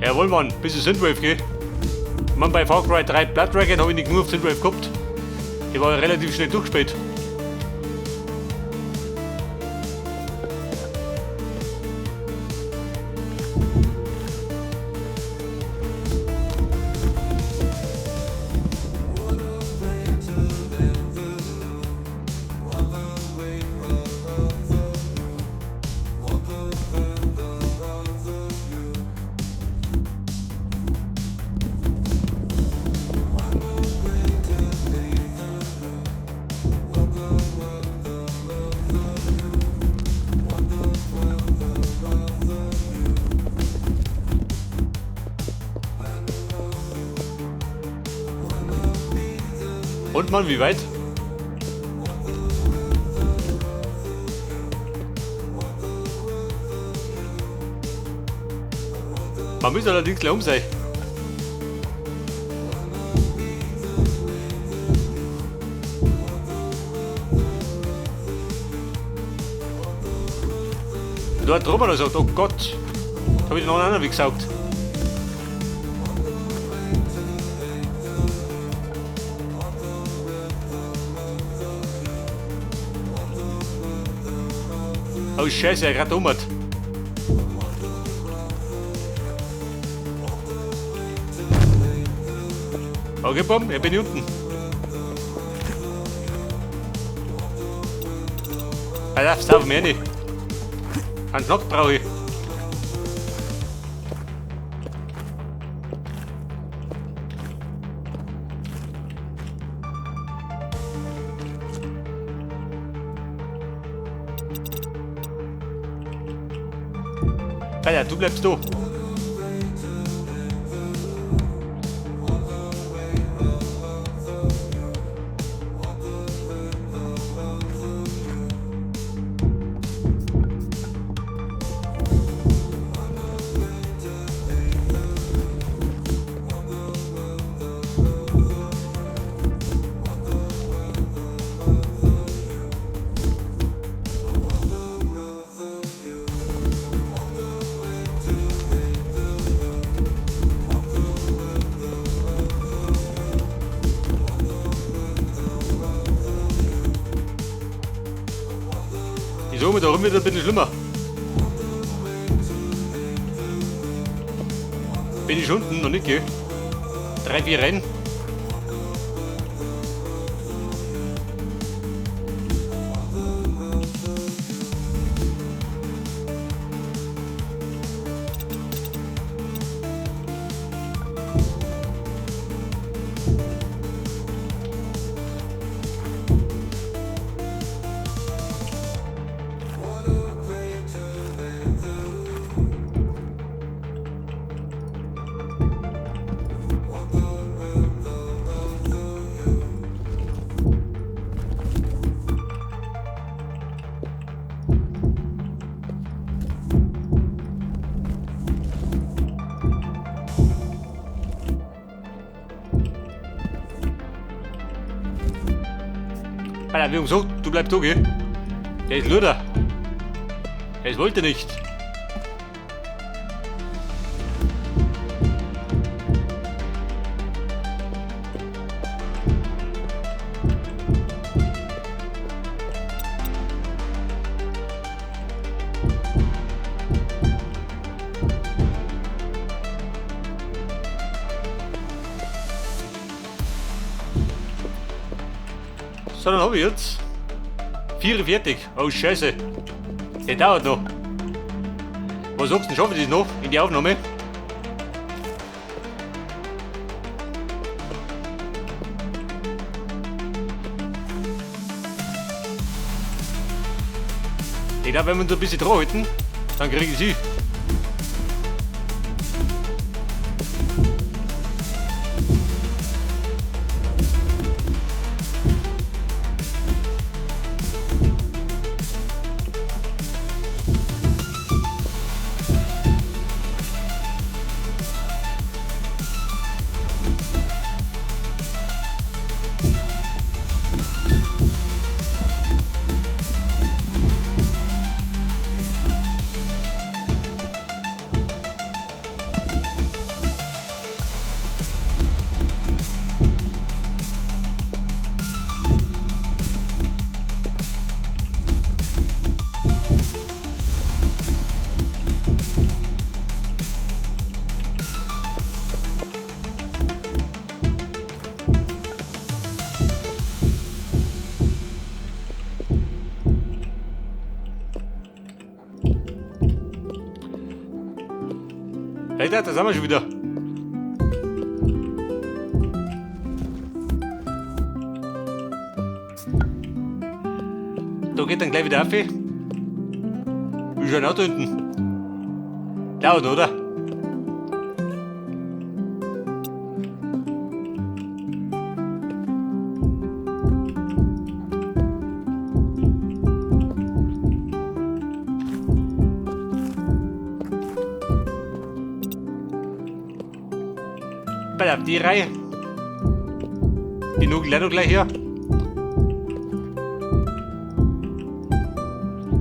Jawohl, Mann, bisschen Synthwave, gell? Ich mein, bei Far Cry 3 Blood Dragon habe ich nicht genug auf Synthwave gehabt. Die war ja relativ schnell durchgespielt. Und Mann, wie weit? Man muss allerdings gleich um sein. Da hat Robert gesagt, oh Gott, da hab ich den anderen weggesaugt. Oh Scheiße, er gerade ummert. Okay, bumm, ich bin unten. Alter, sauf mir nicht. Einen Knopf brauche ich. Alter, du bleibst da. Ich sag mal, da rum wird ein bisschen schlimmer. Bin ich unten noch nicht, gell? 3, 4 Rennen. Alter, wie gesagt, du bleibst da, gell? Der ist Luder. Es wollte nicht. So, dann hab ich jetzt 4 fertig. Oh Scheiße. Der dauert noch. Was sagst du denn, schaffe ich das noch in die Aufnahme? Ich glaub, wenn wir uns ein bisschen dran halten, dann krieg ich sie. Alter, da sind wir schon wieder. Da geht dann gleich wieder auf. Wie schon ein Auto hinten. Dauert, oder? Bei die Reihe. Die Nugel noch gleich her.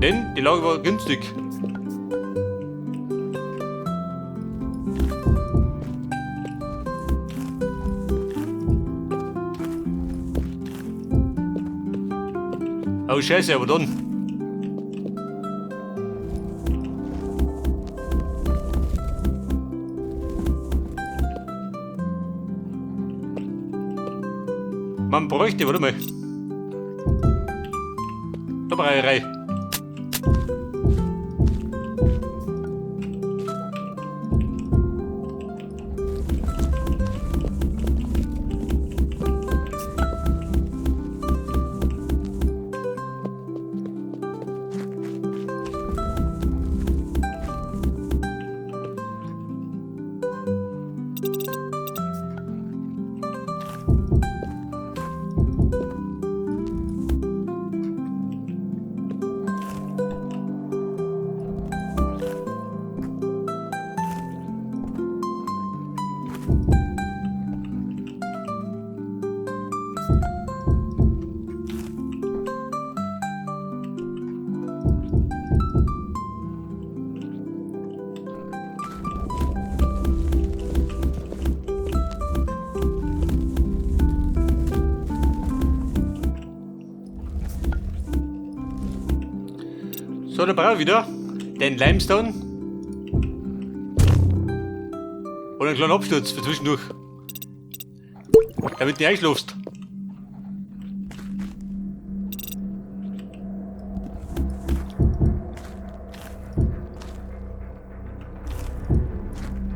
Denn die Lage war günstig. Oh Scheiße, aber dann. Man bräuchte, warte mal. Da brauche ich Reihe. So, dann brauche ich wieder den Limestone und einen kleinen Absturz für zwischendurch, damit du nicht einschlafst.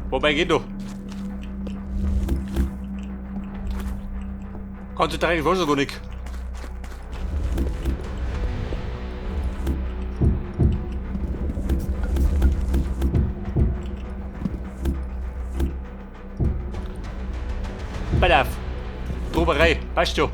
Wobei geht doch. Kannst du da eigentlich wohl so gar nicht. Pass auf. Droberei, passt schon.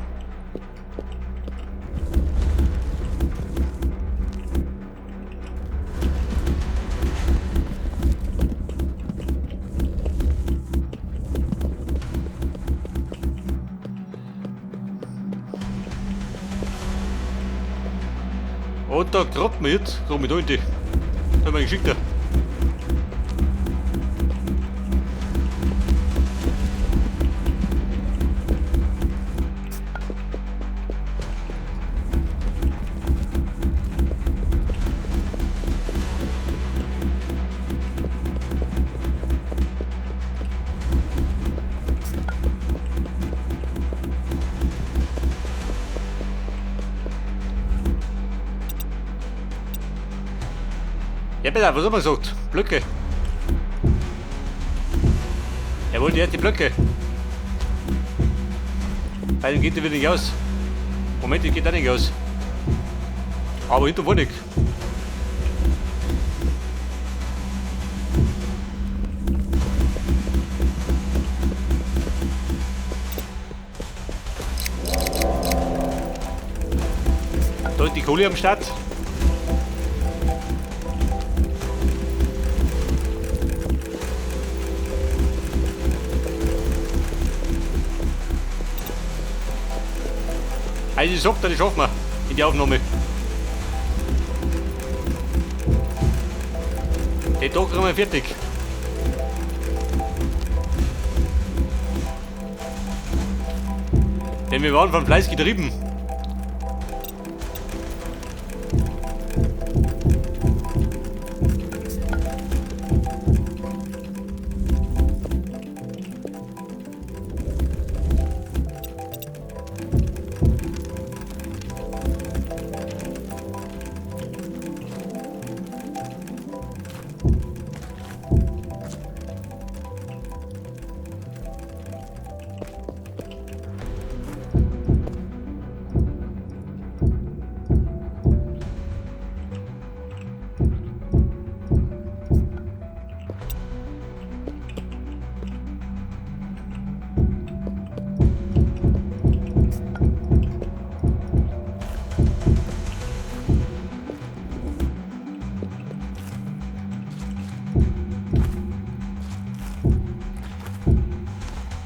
Und da grabt man jetzt, grab mich da in die. Da haben wir geschickt. Ja, bitte, was haben wir gesagt? Blöcke. Er wollte erst die Blöcke. Weil dann geht er wieder nicht aus. Moment, die geht auch nicht aus. Aber hinter wohl nicht. Da ist die Kohle am Start. Also ich sag dir, das schaffen wir in die Aufnahme. Den Tag kriegen wir fertig. Denn wir waren von Fleiß getrieben.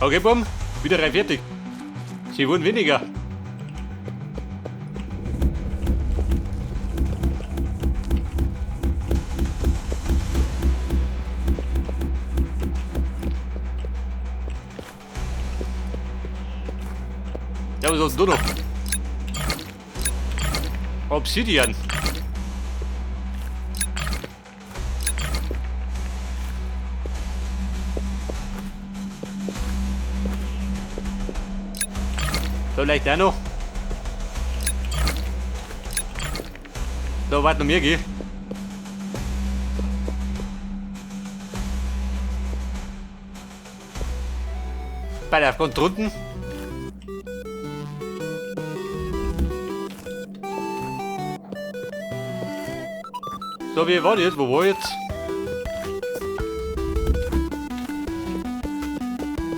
Okay, bumm, wieder rein fertig. Sie wurden weniger. Ja, was hast du noch? Obsidian. Vielleicht auch noch. Da wart noch mehr, gell? Bei der ganz drunten. So, wie war jetzt? Wo war jetzt?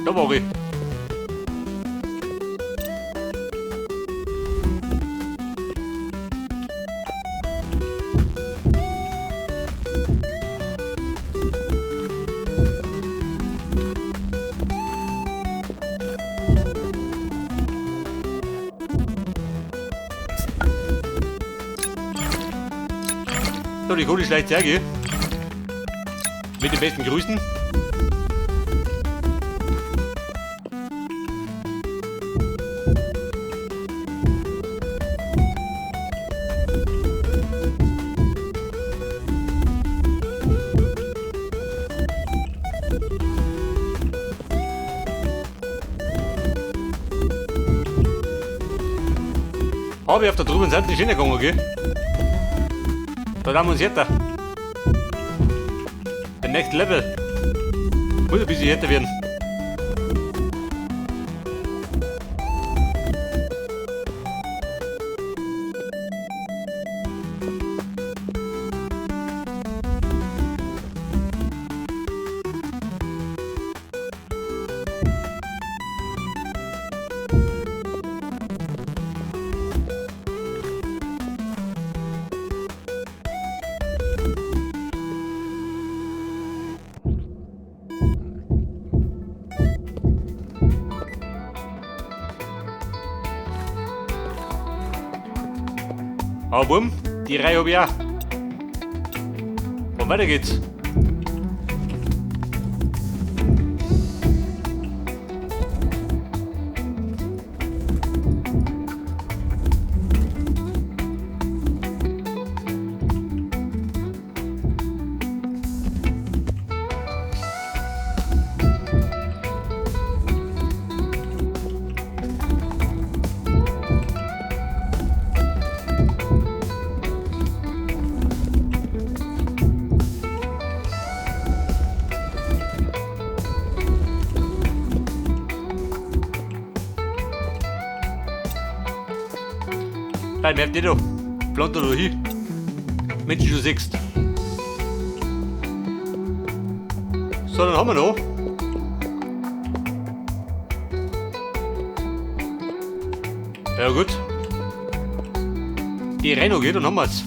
Da war ich. So, die Kohle ist leicht her, gell? Mit den besten Grüßen. Hab ich auf der drüben Seite nicht hingegangen, gell? Da haben wir uns jetzt. Der next Level. Muss ein bisschen härter werden. Aber bumm, die Reihe hab ich auch. Und weiter geht's. Nein, wer habt ihr da? Plant da hin. Mensch, du siehst. So, dann haben wir noch. Ja gut. Die Renault geht, dann haben wir's.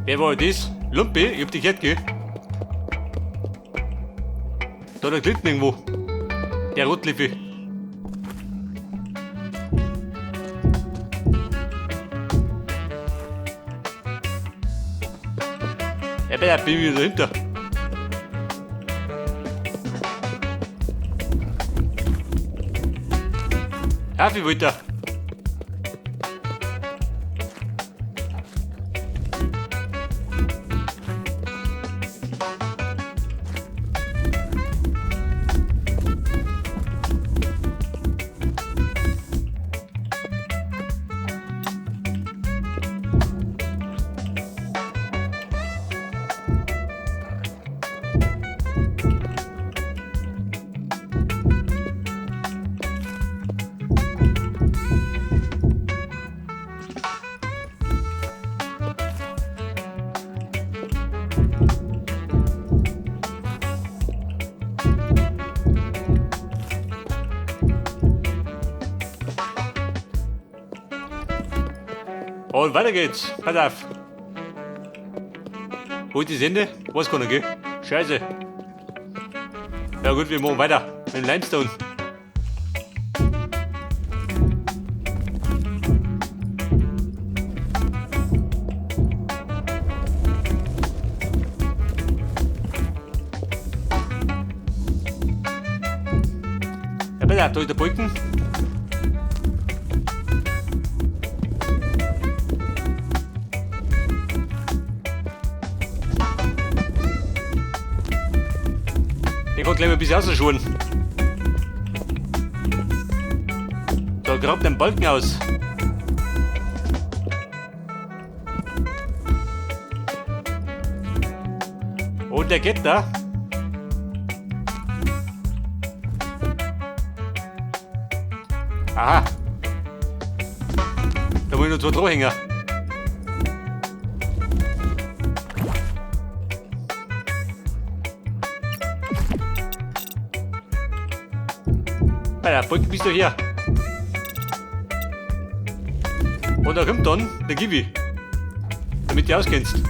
Wer war das? Lumpi, ich hab dich gehört, gell? Da der Glitten irgendwo. Der Rotliffe. Ja, bin wieder dahinter. Ja, wie wollt ihr? Und weiter geht's. Pass auf. Wo ist das Ende? Was kann ich, gell? Scheiße. Ja gut, wir machen weiter. Mit dem Limestone. Ja, pass auf, da ist der Balken. Ich kann gleich mal ein bisschen rausschauen. Da grabt ein Balken aus. Und der geht da. Aha. Da muss ich noch zwei dranhängen. Alter, Balken bist du hier. Und da kommt dann der Gibi. Damit du auskennst.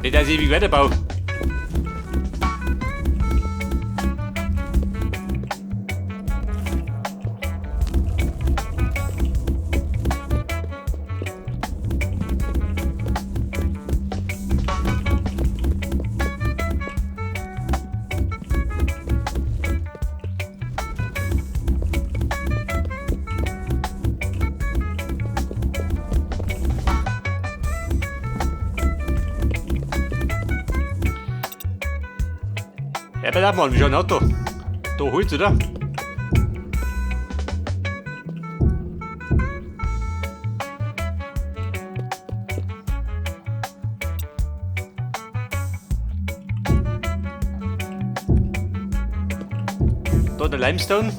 Nicht, dass ich ewig weiterbaue. Ja, pass auf, Mann, wie schaut ein Auto? Da Holz, oder? Da der Limestone.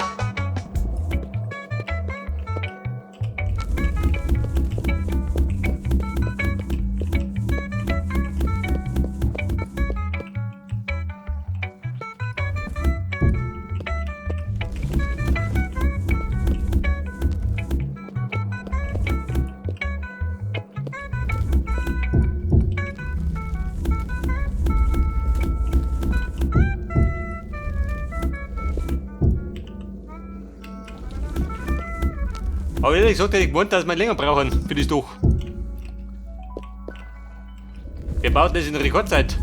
Aber ehrlich gesagt hätte ich gemeint, dass wir länger brauchen für das Dach. Wir bauen das in Rekordzeit.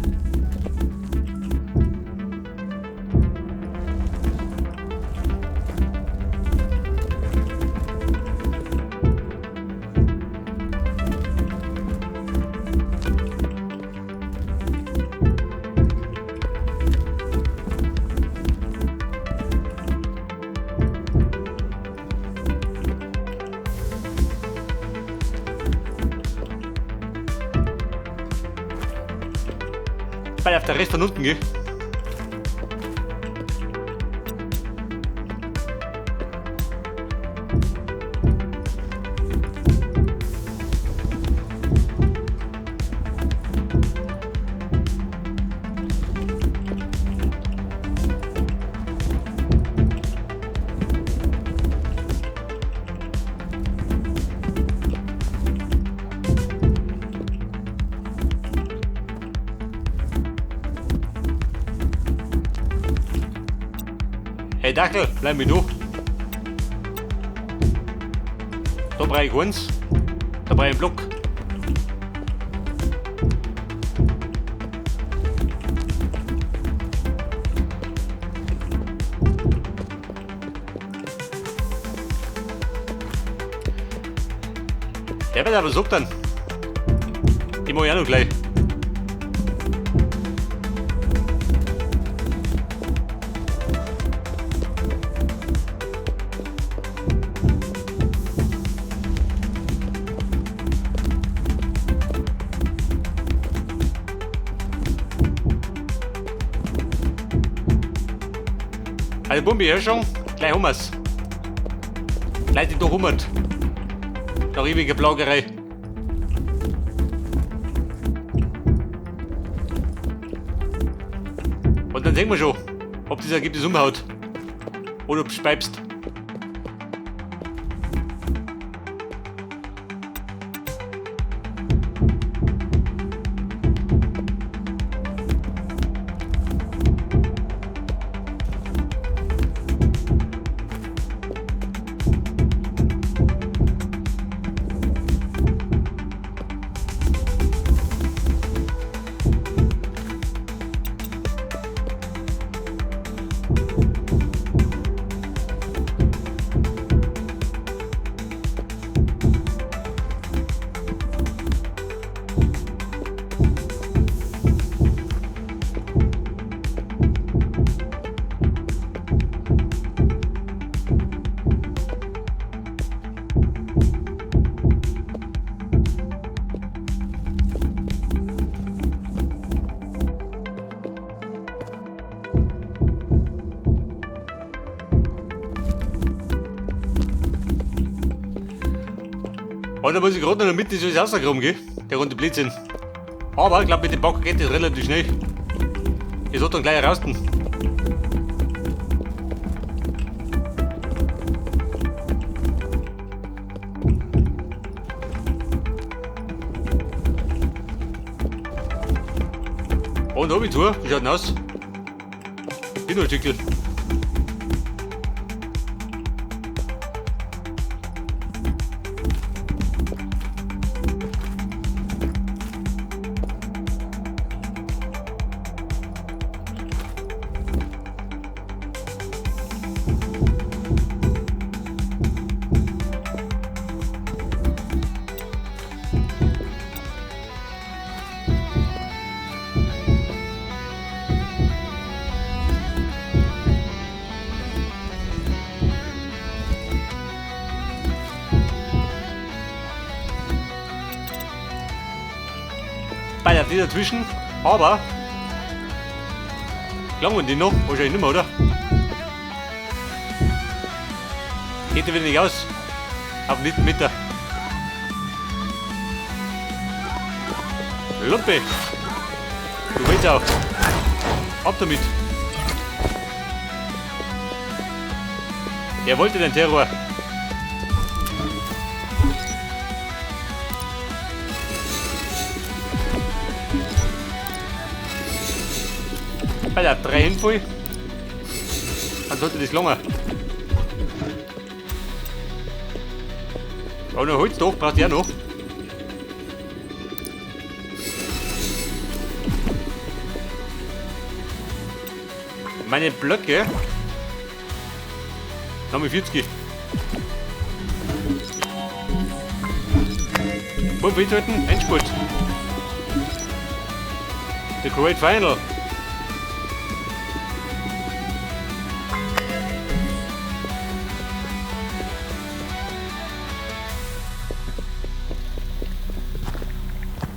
Bei auf der Rest von unten, gell? Hey Dackel, bleib mir du. Da brauche ich eins. Da brauche ich einen Block. Der wird aber so dann. Die mach ich auch noch gleich. Also Bumbi, hör schon, gleich haben wir's. Gleich die doch hummert. Nach ewiger Plagerei. Dann sehen wir schon, ob das Ergebnis umhaut. Oder ob du speibst. Und da muss ich gerade noch in der Mitte so alles rausgekommen, gell? Der runde Blödsinn. Aber ich glaube, mit dem Bagger geht das relativ schnell. Ich sollte dann gleich raus. Und hab ich zu, wie schaut denn aus? Bin noch ein Stückchen. Bei der dazwischen, aber klangen die noch? Wahrscheinlich nicht mehr, oder? Geht ja wieder nicht aus. Auf den Meter. Lumpe! Du willst auch. Ab damit! Er wollte den Terror. Bei der 3 hinvoll. Dann sollte das lange. Oh, noch Holz doch, braucht ja noch. Meine Blöcke. Dann haben wir 40. Wo wir halten? Endspurt. The Great Final.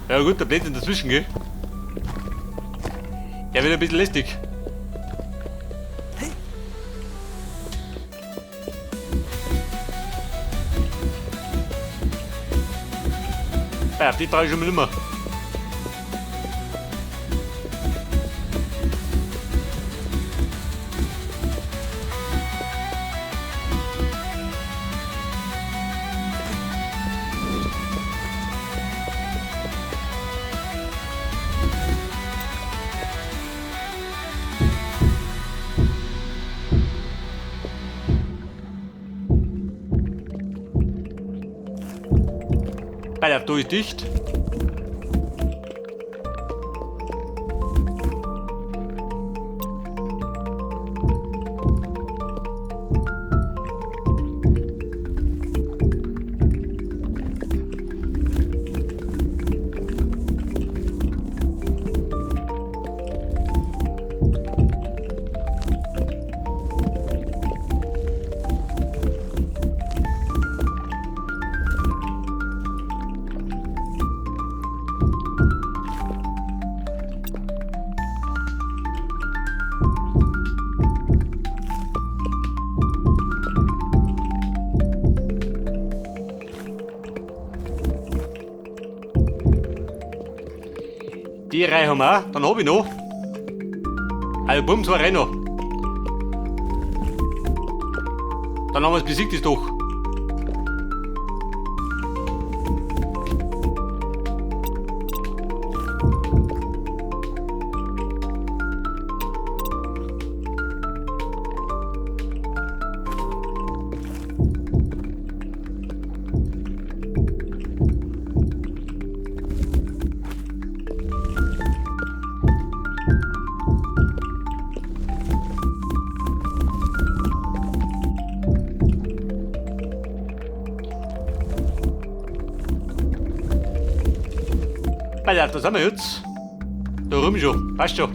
Ja gut, der Blödsinn dazwischen, gell? Der wird ein bisschen lästig. Ja, auf die brauche ich schon mal nicht mehr. Bei der Tür ist dicht. Die Reihe haben wir auch. Dann hab ich noch. Also Bums war rein noch. Dann haben wir es besiegt, ist doch. Alter, da sind wir jetzt. Da rum schon, passt schon.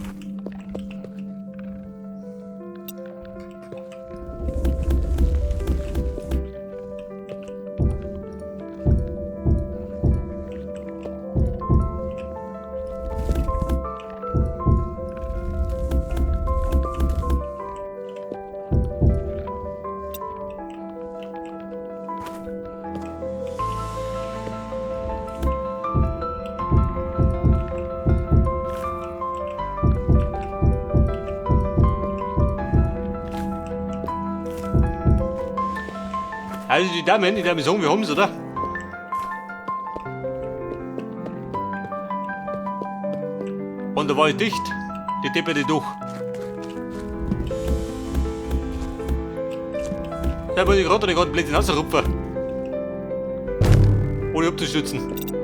Also die Damen, die Damen sagen, wir haben's, oder? Und da war ich dicht, die Depperte durch. Da muss ich gerade den ganzen Blödsinn rausrupfen. Ohne abzustützen.